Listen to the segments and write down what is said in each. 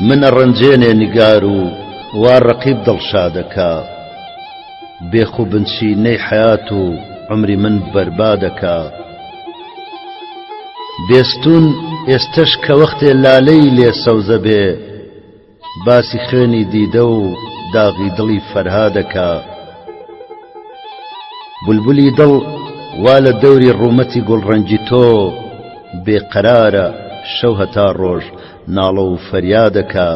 من ئەڕەنجێنێ نیگار و وا ڕەقیب دڵشادەکا. بێخ و بنچینەی حەیات و عومری من بەربادەکا. بێستوون ئێستەش کە وەختێ لالەی لێ سەوزە بێ، باسی خوێنی دیدە و داغی دڵی فەرهادەکا. بولبولی دڵ وا لە دەوری ڕوومەتی گوڵڕەنگی تۆ بێ قەرارە، شەو هەتا ڕۆژ ناڵە و فەریادەکا.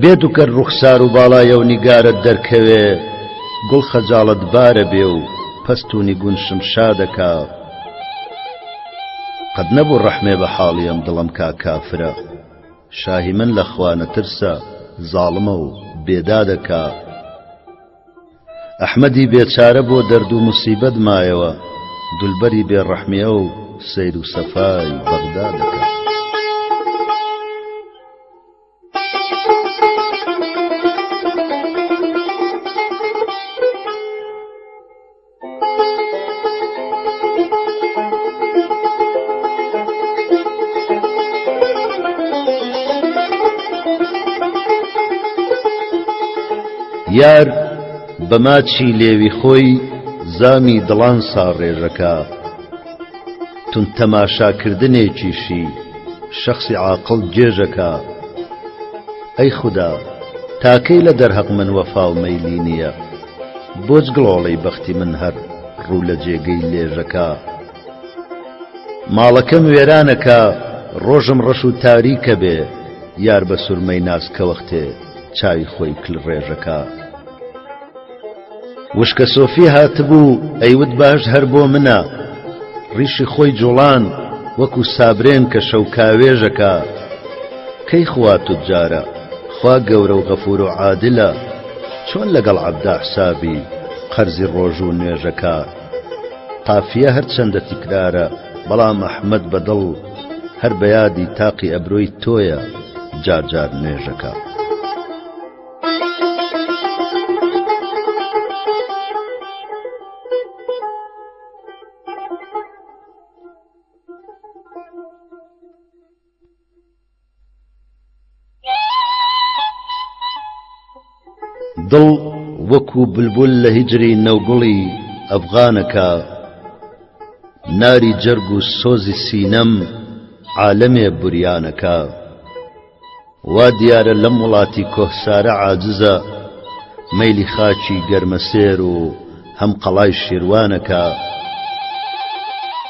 بێ دوکەر ڕوخسار و باڵای ئەو نیگارەت دەرکەوێ، گوڵ خەجاڵەتبارە بێ و پەست و نیگون شمشادەکا. قەت نەبوو ڕەحمێ بە حاڵی ئەم دڵەم کا کافرە، شاهی من لە خوا نەترسە زاڵمە و بێدادەکا. ئەحمەدی بێچارە بۆ دەرد و موسیبەت مایەوە، دولبەری بێ ڕەحمی ئەو سەیر و سەفای بەغدا دەکا. یار بە ماچی لێوی خۆی زامی دڵان ساڕێژەکا. توند تەماشاکردنێکیشی شەخسی عاقڵ گێژەکا. ئەی خودا تاکەی لە دەرهەق من وەفا و مەیلی نییە؟ بۆچ گڵۆڵەی بەختی من هەر ڕوو لە جێگەی لێژەکا؟ ماڵەکەم وێرانەکا ڕۆژم ڕەش و تاریکە بێ یار بە سورمەی ناسکە وەختێ چاوی خۆی کل ڕێژەکا. وشکە سۆفی هاتبوو ئەیوت بەهەشت هەر بۆ منە ڕیشی خۆی جوڵان وەکو سابرێن کە شەوکاوێژەکا کەی خوا توجارە خوا گەورە و غەفور و عادلە چۆن لەگەڵ عەبدا حسابی قەرزی ڕۆژ و نوێژەکا قافیە هەرچەندە تیکرارە بەڵام ئەحمەد بە دڵ هەر بە یادی تاقی ئەبرۆی تۆیە جار جار نوێژەکا. دڵ وەکوو بلبول لە هیجری نەوگوڵی ئەفغانەکا ناری جەرگ و سۆزی سینەم عالەمێ بوریانەکا. وا دیارە لەم وڵاتی کۆهسارە عاجزە مەیلی خاکی گەرمەسێر و هەم قەڵای شیروانەکا.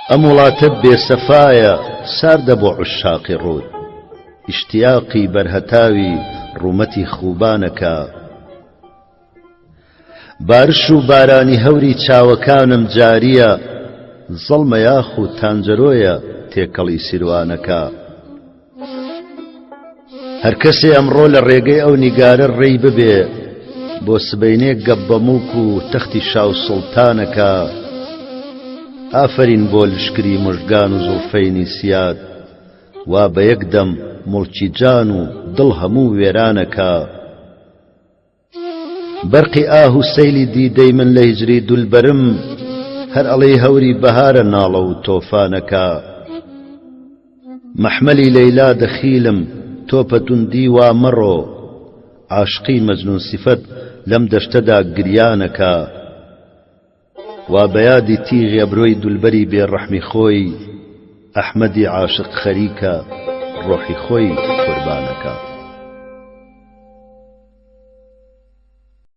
ئەم وڵاتە بێ سەفایە ساردە بۆ عوششاقی ڕووت ئیشتیاقی بەرهەتاوی ڕوومەتی خووبانەکا. بارش و بارانی هەوری چاوەکانم جارییە زەڵمە یاخود تانجەرۆیە تێکەڵی سیروانەکە. هەر کەسێ ئەمڕۆ لە ڕێگەی ئەو نیگارە ڕێی ببێ بۆ سبەینێ گەپ بە موڵک و تەختی شا و سوڵتانەکە. ئافەرین بۆ لشکری موژگان و زوڵفەینی سیاد وا بە یەک دەم موڵکی جان و دڵ هەموو وێرانەکە. بەرقی ئاه و سەیلی دیدەی من لە هیجری دولبەرم هەر ئەڵێی هەوری بەهارە ناڵە و تۆفانەکە. مەحمەلی لەیلا دەخیلم تۆ پە توندی وا مەڕۆ عاشقی مەجنون سیفەت لەم دەشتەدا گریانەکە. وا بە یادی تیغی ئەبرۆی دولبەری بێ ڕەحمی خۆی ئەحمەدی عاشق خەریکە ڕۆحی خۆی قوربانەکا.